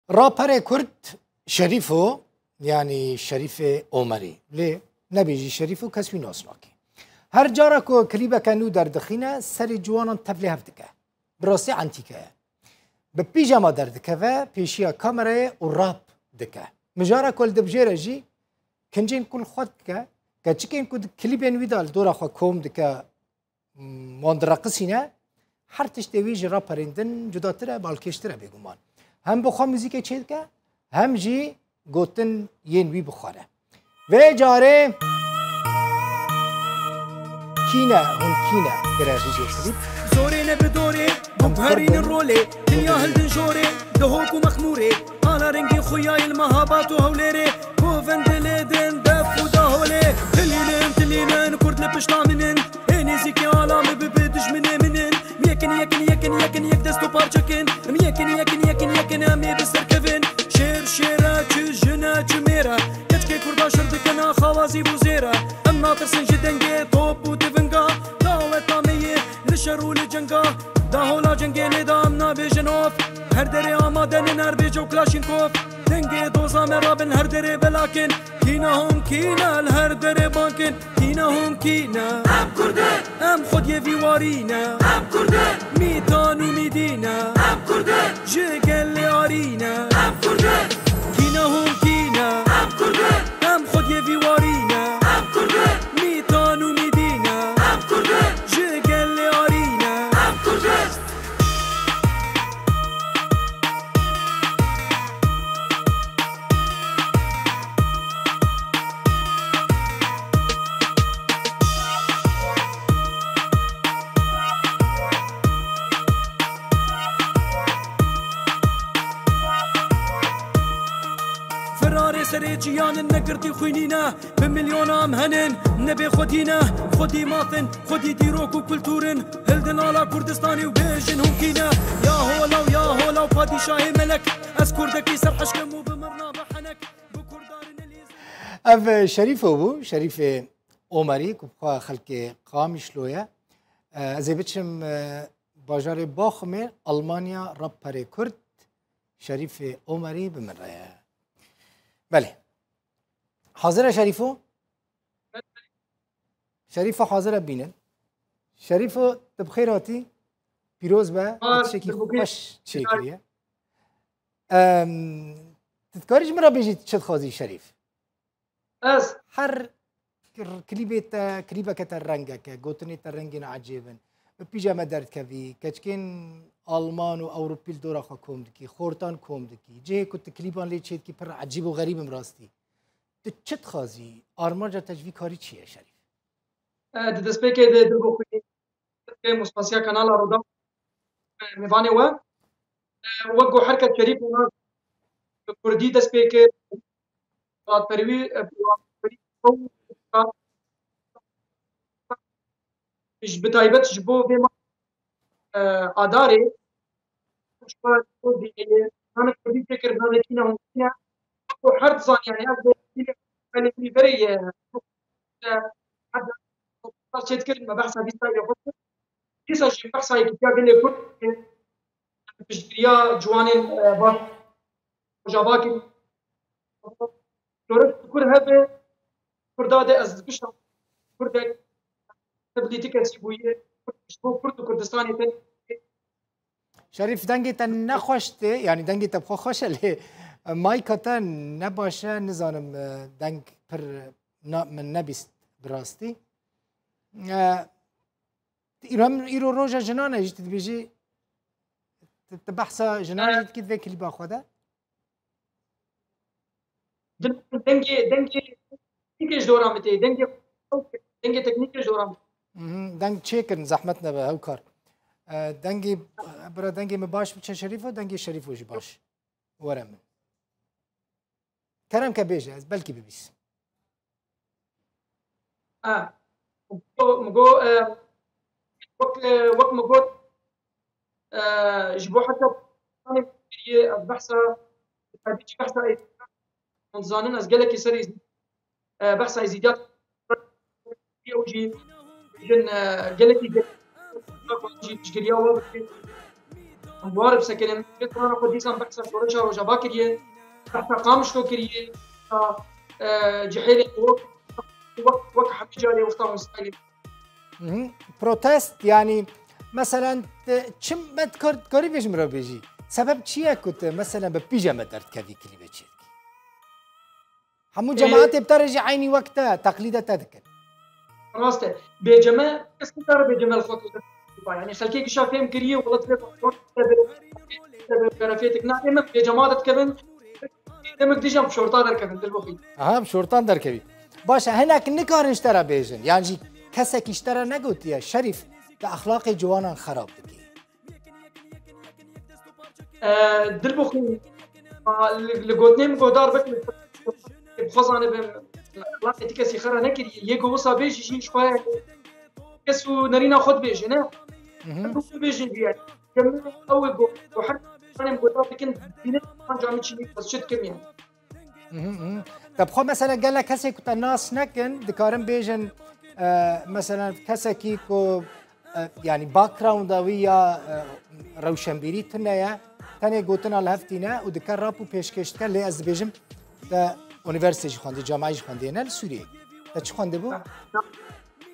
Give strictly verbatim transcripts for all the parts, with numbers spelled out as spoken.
Raperê Kurd Şerîfo, yanî Şerîfê Omerî. Lê nebêjî Şerîfo, kes wî nas nake. Her cara ku klîbeke nû derdixîne, serê ciwanan tevlê hev dike. Bi rastî entîke ye. Bi pîjama derdikeve pêşiya kamerayê û rap dike. Mijara ku li dibjêre jî kincên ku li xwe dike, keçikên ku di klîbên wî de li dora xwe kom dike, wan direqisîne, her tiştê wî ji raperên din cudatir e, balkêştir e bêguman. Hem bi xwe muzîkê çêdike, hem jî gotin yên wî bixware. Vê carê kî ne, hûn kî ne, gere vîdeo klîp. Zorê ne bi dorê, bûk herînin rolê, dinya hildin jorê, di hok û mexmûrê, ala rengîn xuyayî li mehabat û hewlêrê, govend dilê din def û daholê, tilînin, tilînin, kurd li pişta min in, ê nêzîkê ala min bi, bi dijminê min in, em yekin, yekin, yekin, yekin, yek dest û parçekin, em yekin, yekin, yekin, yekin, em ê bi ser kevin, şêr, şêr e, çi jin e, çi mêr e, keçikê kurda şir dikin, a xawazî bû zêr e, em natirsin ji dengê top û tivinga, daweta me yê, li şer û li cenga, dahola cengê lê de em nabêjin of, her derê amade nin erbêj û Klaşînkov, dengê doza me rabin her derê belakin, kî ne hûn kî ne li her derê bankin, kî ne hûn kî ne. Em Kurd in. Em xwediyê vî warî ne. Em Kurd in. Mîtan û mîdî ne. Em Kurd in. Ji gelê arî ne. Em Kurd in. Kî ne hûn kî ne. Em Kurd in. Em xwediyê vî warî ne. Em Kurd in. Mîtan û mîdî ne. Em Kurd in. Ji gelê arî ne. Em Kurd in. Firarê serê çiyan in, negirtî xwînî ne, bi milyona em henin, nebê xwedî ne, xwedî mafin, xwedî dîrok û kultûr in, hildin ala Kurdistanê û bêjin hûn kî ne, ya hola û ya hola û padîşahê melek, ez kurdekî serhişk im û bi mirna bi henek, bi kurdarin elîz. Ev, e, Şerîfo bû, Şerîfê Omerî, ku bi xwe xelkê Qamişlo ye. E, ez ê biçim, e, bajarê Bochumê, Almanya, raperê Kurd, Şerîfê Omerî bi min re ye. Belê. Hazir e Şerîfo? Şerîfo hazir e bînin. Şerîfo, tu bi xêr hatî. Pîroz be. Spas, tiştekî xweş çêkiriye. Em, tu dikarî ji min re bêjî çi dixwazî Şerîf? Ez. Her klîbê te, klîbeke te rengeke, gotinê te rengên ecêb in. Bi pîjama derdikevî, keçikên Alman û Ewropî li dora xwe kom dikî, xortan kom dikî. Cihê ku tu klîban lê çêdikî pir ecîb û xerîb in bi rastî. Tu çi dixwazî? Armanca te ji vî karî çi ye Şerîf? E, di destpêkê de dilbixwînî, destpêkê mospasiya kanala Rûdaw, e, mêvanê we. E, wek ku her kes Şerîf û nas bi kurdî dest pê kir, welatperwî, e, welatperwî ji bi taybet ji bo vê ma-, e, Adarê, ji bo, ji bo vê, navê kurdî çêkir, navê kî ne, hûn kî ne. Ku her dizan, yani, ev vê, belê vî berê ye, e, her çêdikirin, me behsa vî sayê xwe kir. Dîsa jî behsa yekîtiya gelê Kurd, piştgiriya ciwanên, e, baş Rojava kir. Şoreş bi Kurd hebe, Kurda de ez dibişta Kurdek, ne bilî ti kesî bûye, Kurd, ji bo Kurd û Kurdistanê te. Şerîf, dengê te ne xweş tê, yanî dengê te bi xwe xweş e, lê mayka te ne baş e, nizanim, e, deng pir na-, min nebîst bi rastî. E, îro, îro roja jinan e jî, tu dibêjî, tu, tu behsa jinan jî dikî vê klîba xwe de? Dengê, dengê teknîkê ji dora min tê. Dengê, dengê teknîkê ji dora min. Mhm, deng çêkirin, zehmet nebe, hewkar. E, dengê, bira dengê min baş biçe Şerîfo, dengê Şerîfo jî baş. Were min. Kerem ke bêje, ez belkî bibîsim. E, min got, e, wek, e, wek min got, e, ji bo heta kiriye, ez behsa, taybî jî behsa êzîdiyan, hûn dizanin ez gelekî ser êzî-, e, behsa êzîdiyan, ew jî jin, e, gelekî ge-, jî piştgiriya we bike. Em war bi sekinê, vê kurana xwe dîsan behsa şoreşa Rojava kiriye, behsa Qamişlo kiriye, e, cihêlê wek, wek, wek hemî carê wexta hûn stayilê. Mhm. Protest, yani, meselen, te, çi me dikar, dikarî bêjim re bêjî? Sebeb çi ye ku te, meselen, bi pîje me derdikevî klîbê çêdikî? Hemû Ê, cemaetê bi te re jî eynî wek te, teqlîde te dikin. Rast e. Bêceme, kes nikare bêceme li xwe kewte. Yani xelkê gişa fêm kiriye, welat vê şerefê dikna, ê min bêcema de dikevin, demek dîjan bi şorta derkevin, Dilbixwîn. Aha, bi şortan derkevî. Baş e, hinek nikarin ji te re bêjin. Yan jî kesekî ji te re negotiye, Şerîf, tu exlaqê ciwanan xerab dikî. E, Dilbixwîn, ma li, li gotinê min guhdar bike, bi xwe zanibim, exlaqê ti kesî xera nekiriye. Yê ku wisa bêjî jî ji xwe ye. Kes û nerîna xwe dibêje, ne? Mhm. Hemû bêjin jî yani. Cem ew ê ku, ku her zanê min guhdar dikin, dînin anca min çî, ez çi dikim yani. Mhm, mhm. Te bi xwe mesela gelek kesê ku te nas nekin, dikarin bêjin, e, mesela kesekî ku, e, yani backgrounda wî ya, e, rewşenbîrî tune ye, tenê gotina li hev tîne û dike rap û pêşkêş dike, lê ez dibêjim te unîversîte jî xwendî, camaî jî xwendî, ne li Sûriyê. Te çi xwendibû?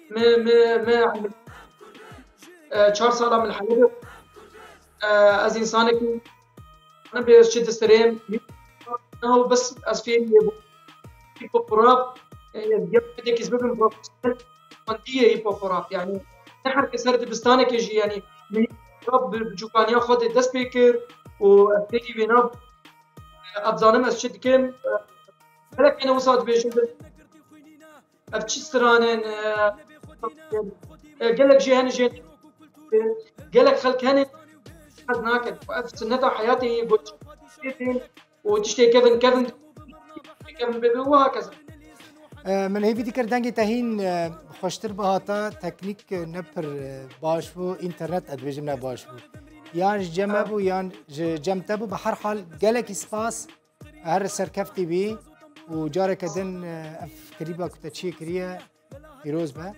Me, me, me, e, çar sala min li Helebê, e, ez însanekî, ne bê ez çi distirêm, ne bes ez fêrî yê bû. Hip hop rap, e, ya tekî ez bibim profesyonel, xwendiyê hip hop rap, yani ne her kes her dibistanekê jî, yani min hip hop rap bi, bi çûkaniya xwe de dest pê kir û ez fêrî wê nabim. E, ez dizanim ez çi dikim, e, gelek hene wisa dibêjin, ev çi stran in, e, e, gelek jê hene jê, e, gelek xelk hene hez nakin. Ev sineta heyatê yê got û tiştê kevin, kevin, kevin bebe û hakeza. E, min hêvî dikir dengê te hîn, e, xweştir bihata, teknîk, e, ne pir, e, baş bû, înternet, ez dibêjim, ne baş bû. Yan ji cem me bû, yan ji cem te bû, bi her hal gelekî spas. Her serkeftî bî û careke din, e, ev klîba ku te çê kiriye, pîroz be.